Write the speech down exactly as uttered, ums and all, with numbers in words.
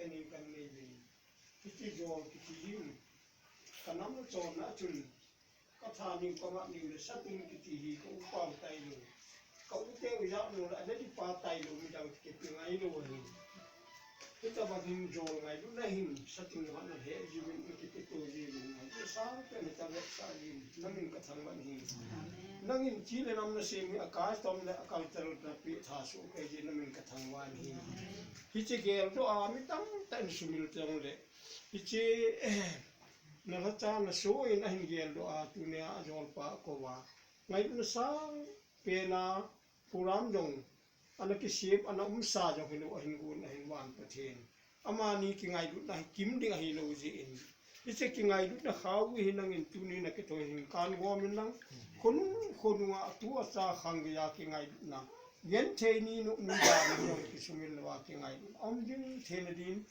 kanin kanei ve. Hiche jol kiti hi, kanam chonna chun, katha ning kamat ning le satin kiti hi ka upa tai lo. Ka u te u ja no la le di pa tai lo mi dau ti kiti ngai lo hi. Hitabang hin jol ngailutna hin satin ha na he ji min kiti to ji min ngai. Sa pe ni ta le sa ji namin kathangvah in. Nangin chi le nam nasem hi a custom le a culture na pi tha su ke ji namin kathangvah in. Hiche geldoh a mi tamtah in sumil tong le. Hiche, eh, na lhacha na so in ahin geldoh a, tunia ajolpa kouva. Ngailutna sang pena program jong, ana kisem, ana umsa jong hilou ahin gon, ahin van Pathen. Amani kingailutna hi kim ding ahilou jeh in. Hiche kingailutna khao hi nangin tuni na kithoi hin kan gom in lang. Khonung, khonung a tu a cha khang geiya kingailutna. Genthei ni nu, nu ba ni jong kisumil lou a kingailutna. Aum ding theina din.